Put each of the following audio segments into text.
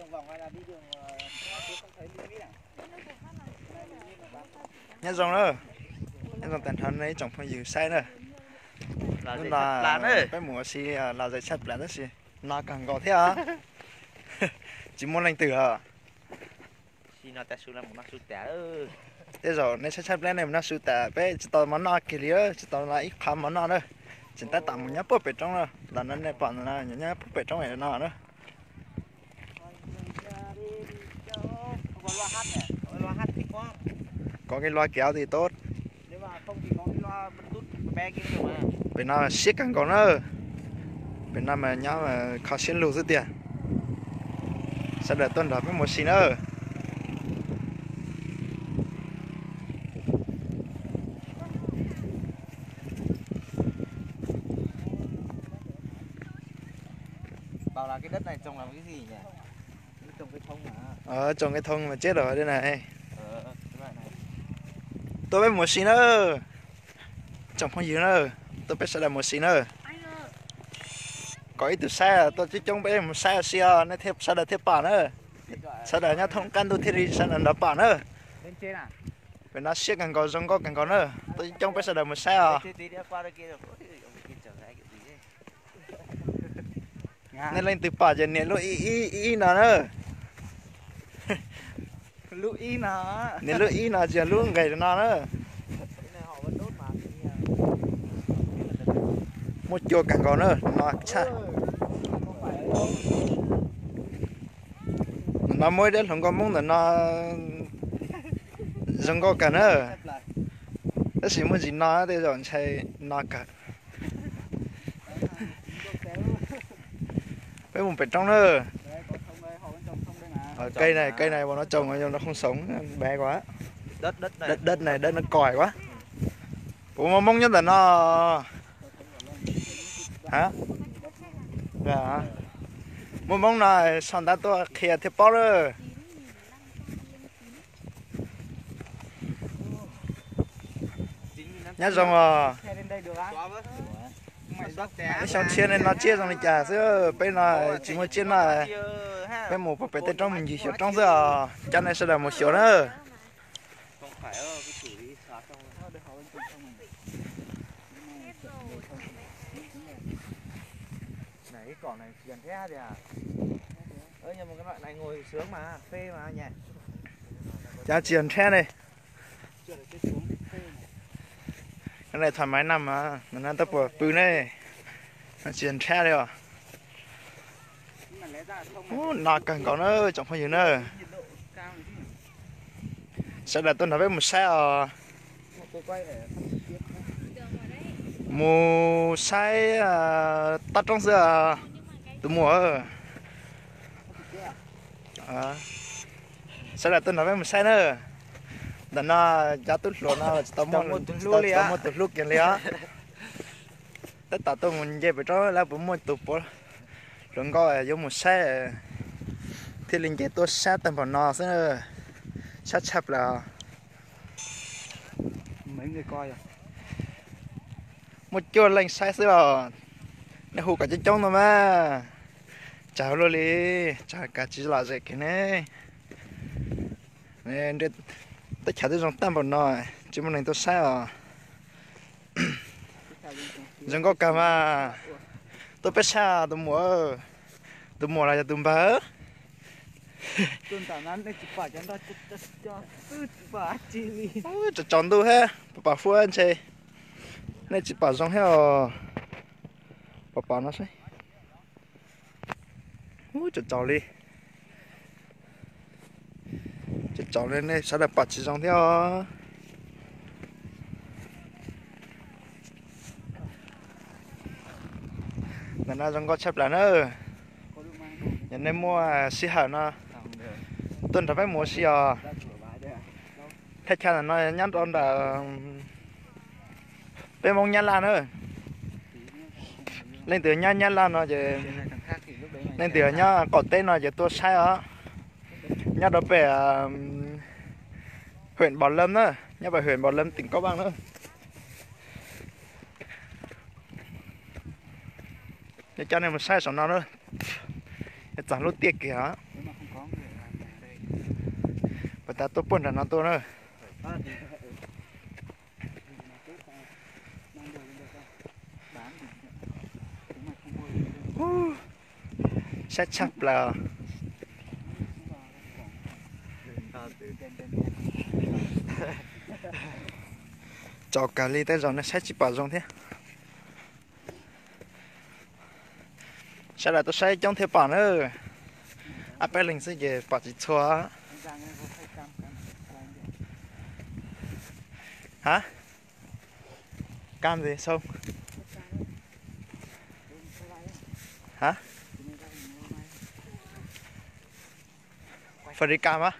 Nyob zoo na, nyob zoo tag nrho nej ib tsoom phooj ywg saib na. Hnub no peb mus ua si los zais tshaj plaws tab sis no kawg nkaus thiab os. Tsis muaj leej twg os. Tej zaum nej saib tshaj plaws nej mus noj su tas peb tsis tau mov noj kiag li, tsis tau los ib qho mov noj na. Tseem tab tom mus nyob puag pem roob na, los no nej pom nyob puag pem roob no na. Kov kev luag kev tid tod. Pem no siab kawg nkaus na. Pem no mas nyob kho siab lug xwb tiag. Sawv daws tuaj nrog peb mus ua si na. Tsoom kev thoo mas tseb rau na. Tuaj peb mus ua si na. Tsoom phooj ywg na, tuaj peb sawv daws mus ua si na. Kom ib tug saib tuaj coob coob peb mus saib ua si os, nej thiaj sawv daws thiaj pom na. Sawv daws nyob thoob qab ntuj thiaj li sawv daws nrog pom na. Pem no siab kawg nkaus zoo nkauj kawg nkaus na, tuaj coob coob peb sawv daws mus saib os. Nej leej twg pom ces nias lub ib ib no na. Nias lub ib no tsis yog lub nqes no na. Muaj cua kawg nkaus na no tshaj. Ntawm no muaj ib daim hluas nkauj Hmoob ntawm no zoo nkauj kawg na. Tab sis muaj ntsis no tej zaum ntshai no kawg. Peb mus pem roob na. Kev na, kev na, ua no tsoom no yoo no khooj xoov npe kuv, dawb na, dawb no kos kuv. Puas muaj Hmoob nyob ntawm no? Muaj Hmoob no sau ntawv tuaj qhia thiaj paub lawm. Nyob zoo os. Ib xyoo tshiab nej noj tsiab zoo li cas xwb, peb no tsis muaj tsiab noj. Peb mus puag pem tej roob mus ncig xyuas roob xwb os, coj nej sawv daws mus xyuas na. Cov tsis yog nrhiab ne. Cov no thomas no mas, no tab puas pw ne, tsis yog nrhiab li os. Ub, no kawg nkaus na tsoom phooj ywg na. Sawv daws tuaj nrog peb mus saib os. Mus saib tob roob xwb os tus muam. Sawv daws tuaj nrog peb mus saib na. Ntawm no cov tub hluas no tsis tau muaj tus hlub kiag li os. Tab tom tuaj mus nce pem roob lawv puas muaj tus puav hluas nkauj yuav mus saib, thiaj li nce tuaj sab tag npaum no xwb. Sab tshaj plaws. Muaj cuaj leej saib xwb los nej hu kom coob coob no mas. Tsawg luaj li, tsawg kav tsis lom zem kiag ne. Teb chaws twb zoo tag npaum no, tsis muaj neeg tuaj saib os. Zoo nkauj kawg mas. Tuaj peb saib tus muam, tus muam los yog tus npawg. Tsaus tsaus ntuj thiab, pom pom huab ntshe nej tsis pom zoo thiab os. Pom pom no saib. Ub, tsaus tsaus li. Tsaus tsaus li nej sawv daws pom tsis zoo thiab os. Ntawm no zoo nkauj tshaj plaws na. Yog nej muaj sij hawm no tuaj nrog peb mus ua si os. Thaj chaw ntawm no nyob rau ntawm peb Hmoob Nyab Laj na. Leej twg nyob Nyab Laj no ces, leej twg nyob qaum teb no ces tuaj saib os. Nyob rau pem huyện Bảo Lâm na, nyob pem huyện Bảo Lâm tỉnh Cao Bằng na. Coj nej mus saib saum no na, txog lub tiaj kiag os. Puas tas tuaj puag nram no tuaj na. Saib tshaj plaws. Tsaus kawg li, tej zaum nej saib tsis pom zoo thiab. Sawv daws tuaj saib coob thiaj pom na. Ob peb leeg xwb ces pom tsis txhua. Hab? Kam ntxiv sau. Hab? Fa ri kam a?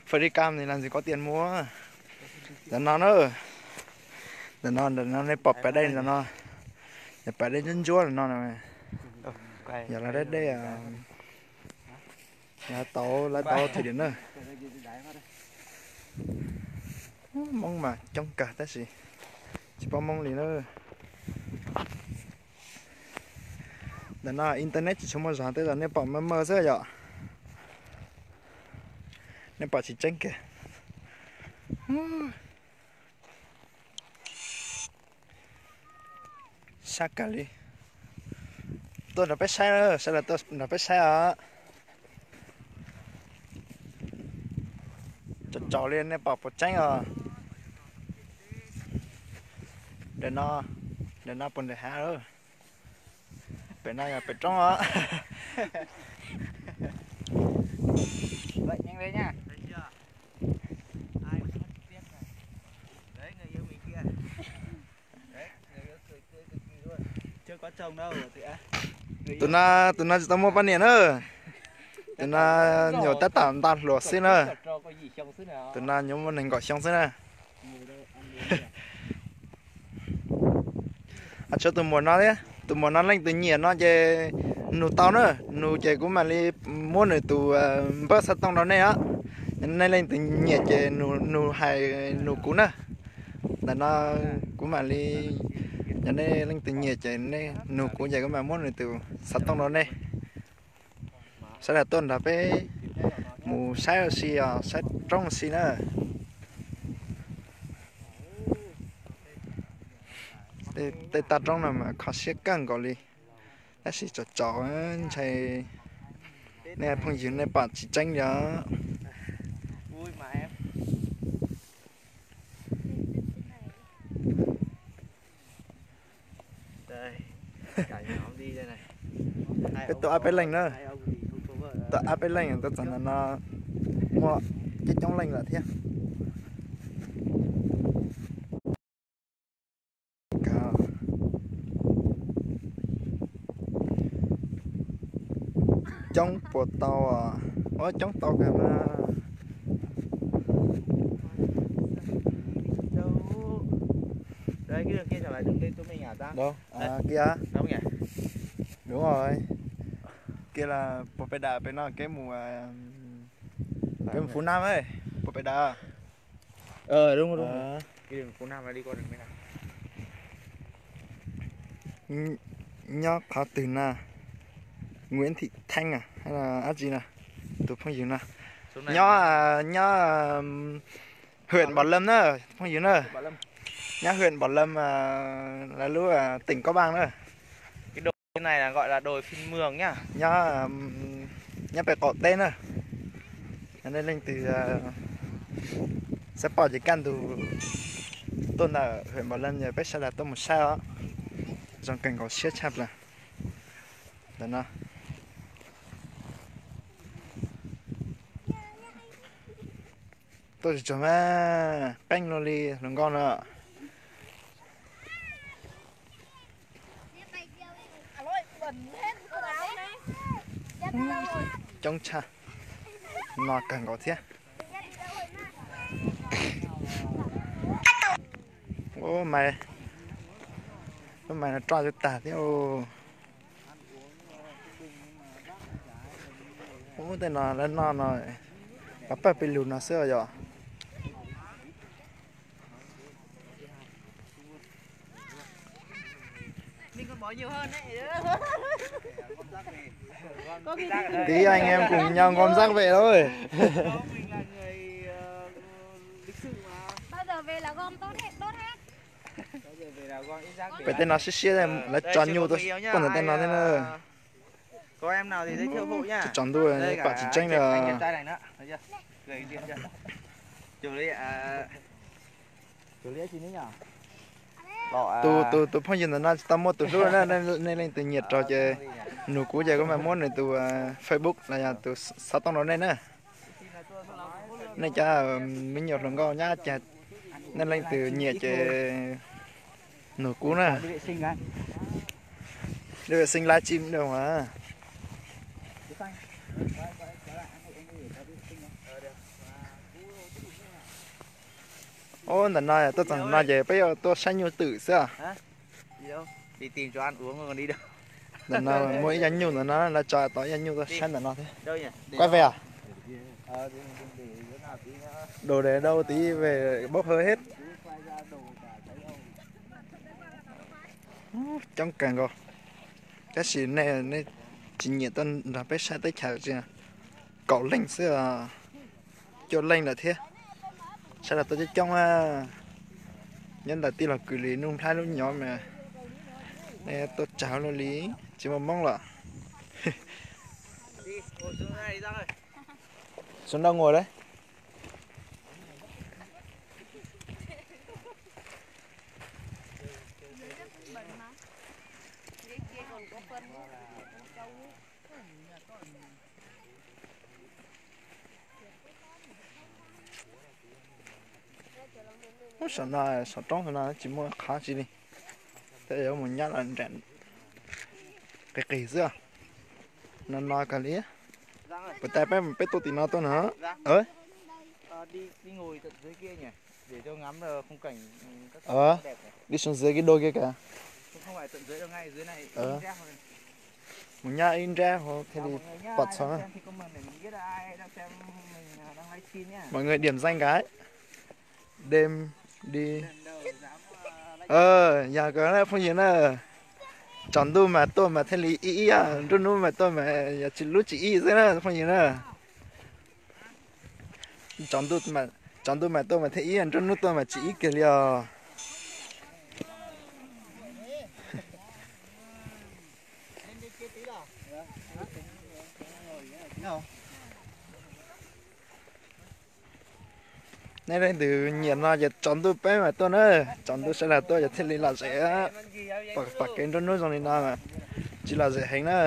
Fa ri kam ntxiv las ntxiv koj tias muab. Ntawm no na. Ntawm no, ntawm no nej pom pas dej ntawm no. Yog pas dej ntsuab ntsuab ntawm no. Yog lawv dej dej, lawv tau, lawv tau thwm dim na. Moob mas coob kawg tab sis tsis paub Moob li na. Ntawm no internet tsis tshua muaj zog, tej zaum nej pom maj maj xwb yom. Nej pom tsis tseeb kiag. Sab kawg li. Tuaj nrog peb saib, sawv daws tuaj nrog peb saib os. Tsaus tsaus li nej pom puas tseeb os. Ntawm no, ntawm no puas ntawm hav lawm. Pem no yog pem roob os. Tus no, tus no tsis tau muaj poj niam na. Tus no nyuam tab tom nto hluas xwb na. Tus no nyuam muaj nees nkaum xyoo xwb na. Tshuav tus muam no thiab, tus muam no leej twg nyiam no ces nug tau na, nug ces kuv mam li muab nws tus npawb xov tooj rau nej os. Nej leej twg nyiam ces nug hais nug kuv na. Ntawm no kuv mam li, yog nej leej twg nyiam ces nej nug kuv ces kuv mam muab nws tus xov tooj rau nej. Sawv daws tuaj nrog peb mus saib ua si os, saib roob ua si na. Tej toj roob no mas kho siab kawg nkaus li, tab sis tsaus tsaus ntshai nej phooj ywg nej pom tsis tseeb li os. Peb tuaj ob peb leeg na, tuaj ob peb leeg tuaj txog ntawm no muaj coob coob leej lawm thiab. Coob puas tau, ua coob tau kawg mas. Kiag, đúng rồi, kiag là puas pem dam pem no kev mus, kev mus Phú Nam, puas pem dam. Nyob qhov twg na? Nguyễn Thị Thanh à, hay là dab tsi na? Tus phooj ywg no nyob, nyob huyện Bảo Lâm na, phooj ywg na. Nyob huyện Bảo Lâm, lawv lub tỉnh Cao Bằng na. Cái đồi này là gọi là đồi Phiên Mường nhá. Nyob, nyob pem qaum teb na. Nej leej twg xav pom ces kaj ntug tuaj ntawm huyện Bảo Lâm, peb sawv daws tuaj mus saib os. Zoo kawg nkaus siab tshaj plaws. Ntawm no tuaj tsis tsuag mas qeej luaj li hluas nkauj no. Coob tshaj, no kawg nkaus thiab. Ub, lub mais no roj cov tag thiab. Ub, tej no lawv noj no, pab pawg peb lug no xwb os yom. Tí anh em cùng nhau gom rác về thôi. Pem tej no siab siab, lawv tso nyuj tuaj poj ntawm tej no thiab na. Tsaus ntuj pom tsis tseeb li. Tus tus phooj ywg ntawm no tsis tau muaj tus hlub na, nej leej twg nyiam raug ces nug kuv ces kuv mam muab nws tus Facebook los yog tus xov tooj rau nej na. Nej cov me nyuam hluas nkauj nyab ces nej leej twg nyiam ces nug kuv na. Đi vệ sinh lái chim đâu mà. Ub, ntawm no tuaj txog no ces peb yuav tuaj saib nyuj twm xwb. Ntawm no muaj ib co nyuj ntawm no, lawv tso tau ib co nyuj tuaj saib ntawm no thiab. Quay về à? Đồ để đâu tí về bốc hơi hết. Coob kawg nkaus. Tab sis nej, nej tsis nyiam tuaj nrog peb saib teb chaws tsis, kaum leej xwb, cuaj leej lawm thiab. Sawv daws tuaj coob coob na. Nyob ntawm tij laug Kws Lis Nuj Nplhaib lub nyov mas nej tuaj tsawg luaj li, tsis muaj Hmoob lawm. Xuống đâu ngồi đấy. Ub, saum no, saum roob saum no tsis muaj qhov tsi li. Tej yuav mus nyob los nram qis qis xwb. No no kawg li. Puas tas peb, peb tuaj tim no tuaj no. Đi xuống dưới cái đồi kia kìa. Mus nyob ib nrab hauv thiaj li pom txog. Mọi người điểm danh cái. Đêm đi. Yog kawg na phooj ywg na. Tsaus ntuj mas tuaj mas thiaj li ib ib, nruab hnub mas tuaj mas yog tsis lub tsis ib xwb na phooj ywg na. Tsaus ntuj mas tuaj mas thiaj ib, nruab hnub tuaj mas tsis ib kiag li os. Nej leej twg nyiam no ces tsaus ntuj peb mam tuaj na, tsaus ntuj sawv daws tuaj ces thiaj li lom zem. Pom kev nruab hnub zoo li no mas tsis lom zem heev na.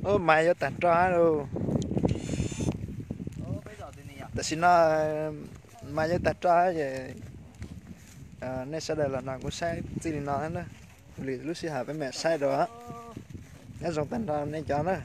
Ub, mas yuav tag roj lauj. Tam sim no mas yuav tag roj ces nej sawv daws los no kuv saib txij li no na. Lwm lub sij hawm peb mam saib dua. Nyob zoo tag nrho nej cov na.